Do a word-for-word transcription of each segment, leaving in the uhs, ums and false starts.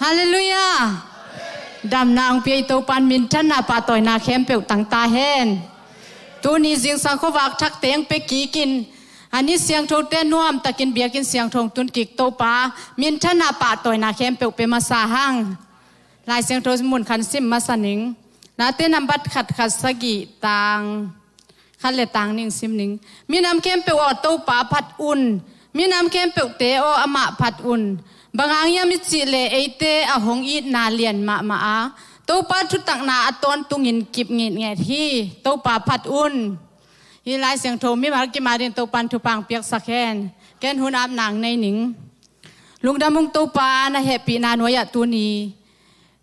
Halleluiah. Damna hong pia i Topan minthanna pahtawina khempeuh tang ta hen. Tuni zingsang khuavak thak teng pia kikin, a ni siangthote nuamtakin biakinn siangtho hong tun kik Topa minthanna pahtawina khempeuh pia masa hang. Lai Siangtho mun khat sim masa ning. Late nambat khat khat sagih tang khat le tang nih sim ning. Minam khempeuh aw, Topa phat un. Minam khempeuhte aw, amah phat un. Bang hang hiam i cih leh eite a hong itna lian mahmah a, Topa thutakna a tawntungin kip ngitnget hi. Topa phat un. Hih Lai Siangtho mimal kim adingin Topan thupha hong piaksak hen. Ken hun ap nang nei ning. Lungdam ung Topa, na hehpihna nuai-ah tuni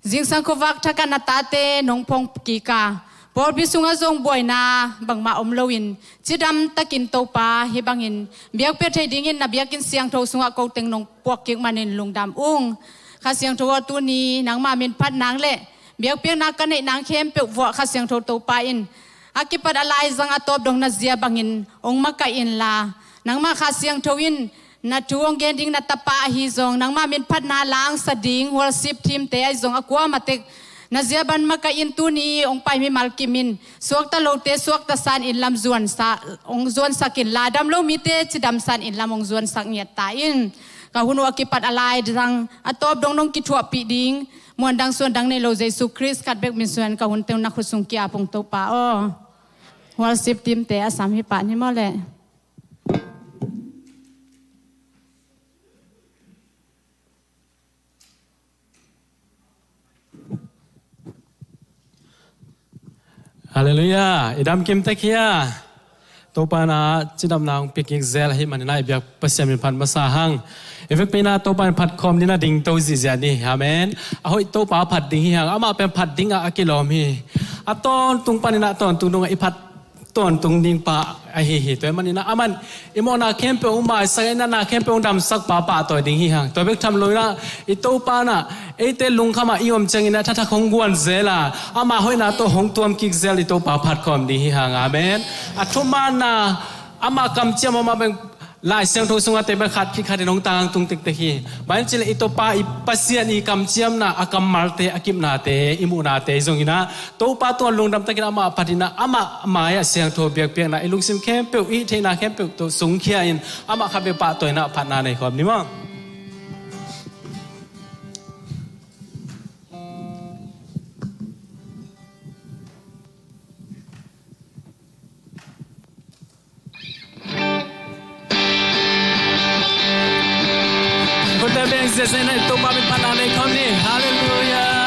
zingsang khuavak thak ah na tate nong phong kik a, pawlpi sungah zong buaina bangmah om loin cidamtakin Topa hih bangin biakpiak thei dingin na biakinn siangtho sungah ko teng nong puak kik manin lungdam ung. Kha Siangtho aw, tuni nangma min phat nang le biakpiakna ka neih nang khempeuh vuah Kha Siangtho Topa in a kipat a laizang a tawp dong na zia bangin hong makaih inla, nangma Kha Siangtho in na thu hong gen ding na tapa ahi zong, nangma min phatna langsa ding worship team te ahi zong, a kuamah tek na zia bang makaih in, tuni hong pai mimal kim in suakta lote suakta san in lam zuansa, hong zuansak inla, dam lo mite cidam san in lam hong zuansak ngiat ta in. Ka hun uh a kipat a laizang a tawp dong nong kithuahpih ding muan dang suan dang nei lo Jesu Khrist khat bek min suan ka hun teng na khut sung ki-ap ung Topa aw. Worship team te a sam hi pah ni maw leh. Halleluiah. I dam kim tek hia? Topa in a cidamna hong pia kik zel ahih manin a i biak Pasian min phat masa hang. I vekpi in a Topa in phat khawm ding a dingto zihziah ni. Amen. A hoih Topa phat ding hi hang. Amah pen phat ding a a kilawm hi. A tawntung panin a tawntung dong a i phat tawntung ding pa ahi hi. Tua ahih manin a aman i mawhna khempeuh hong maisak, i natna khempeuh hong damsak pa pahtawi ding hi hang. Tua bek tham lo in a i Topa in a eite lungkham a i om ciangin a thathak hong guan zel a, ama hoihna tawh hong tuam kik zel i Topa phat khawm ding hi hang. Amen. A thumanna, ama kamciam, ama beng Lai Siangtho sungah table khat khit khat in hong tangtung tektek hi. Bang hiam cih leh i Topa i Pasian i kamciamna, a kammalte, a kipnate, i muhnate zong in a Topa tungah lungdam takin amah phat in a, amah mai-ah siangtho biakpiakna i lungsim khempeuh, i theihna khempeuh tawh sungkhia in amah khat bek pahtawina phatna nei khawm ni maw. Khutte beng ziahziah in a Topa min phatna nei khawm ni. Halleluiah.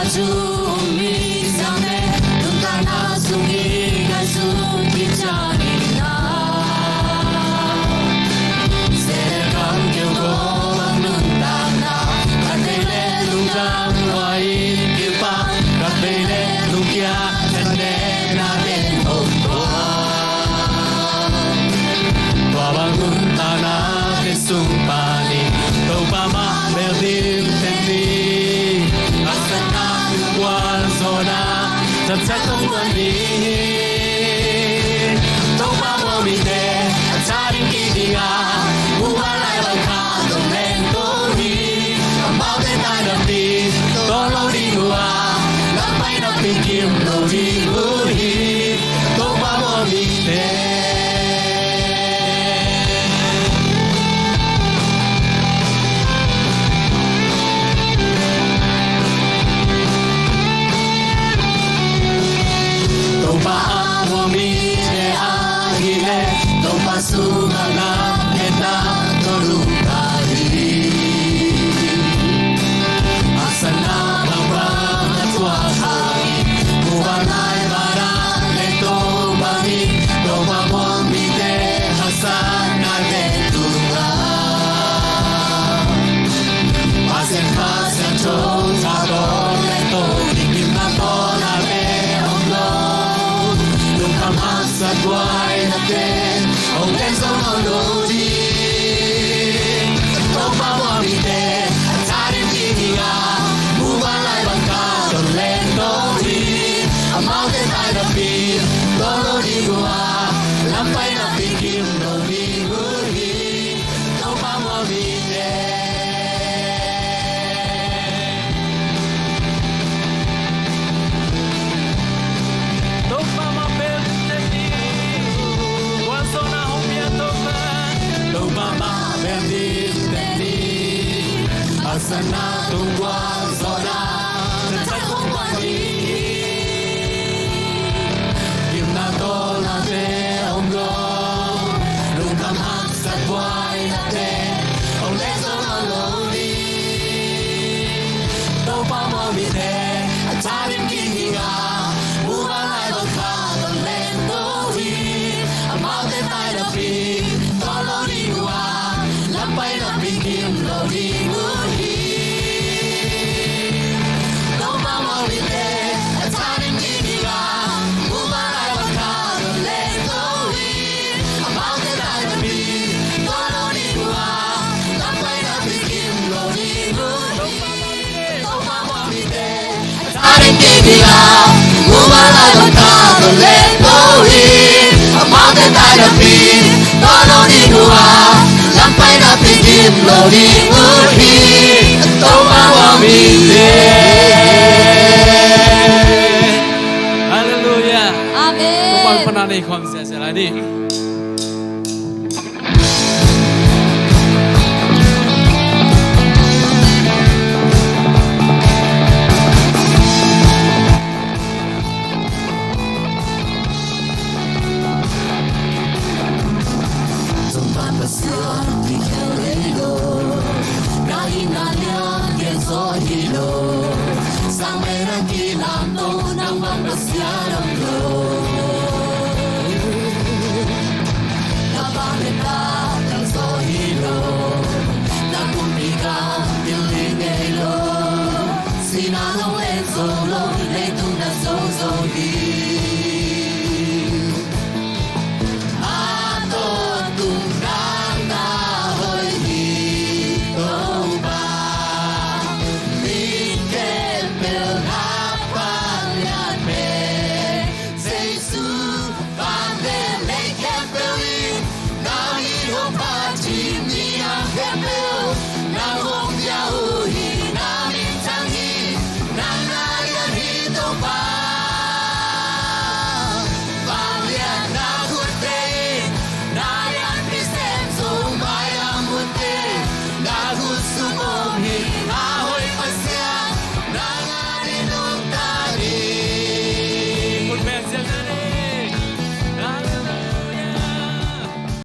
Tua mi zang le nuntakna sung i ngaihsun kik ciangin a, Satan kam keu ko bang nuntakna, khat vei le lungtang lua in kipan, khat vei le lungkia thanetna den om tua. Tua bang nuntakna te sung panin Topa mah bel ding pen ding. A satna kuan zawhna, zatchat tong kuan ding hi. Topa muang mite a tha ding kik ding a, muh lai bai kha dong leng ko hi. Kampaute tai napi tawng lo ding uh a, lam pai napi kim lo ding uh hi. Topa muang mite. Topa a muang mite ahih leh Topa sungah na ngetna tawh lungta hi. A sanna bangbang a tuak hangin muh lai bai Lam paina pikim lo ding uh hi. Topa mawh mite. Topa mah bel ding teci. Gualzawhna hong pia Topa. Topa mah bel ding teci. Haksatna tung gualzawhna na thak hong pia ding hi. Gimna tawlnate hong go. Lungkham haksat buainate hong leh zo lo ding. Topa mawh mite a thadim kik ding a, mumal lai bang khat hong leh zo hi. Amaute tainapi tawh lo ding uh a, lam paina pikim lo ding uh hi. Topa mawh mite a thadim kik ding a, mumal lai bang khat hong leh zo hi. Amaute tainapi tawh lo ding uh a, lam paina pikim lo ding uh hi. Topa mawh mite a thadim kik ding a, mumal lai bang khat hong leh zo hi. Amaute tainapi tawh lo ding uh a, lam paina pikim lo ding uh hi. Topa mawh mite. Halleluia. Amen. Topa pana nei khawm ziahziah lai ni. Topa Pasian kikhel hi lo, ka itna lian gen zaw hi lo. Sang le nang kilamto nang bang Pasian om lo. Na bang le na tang zaw hi lo, na kumpi gam ding hi ngei lo. Sihna hong len zo lo, leitung na zo zo hi.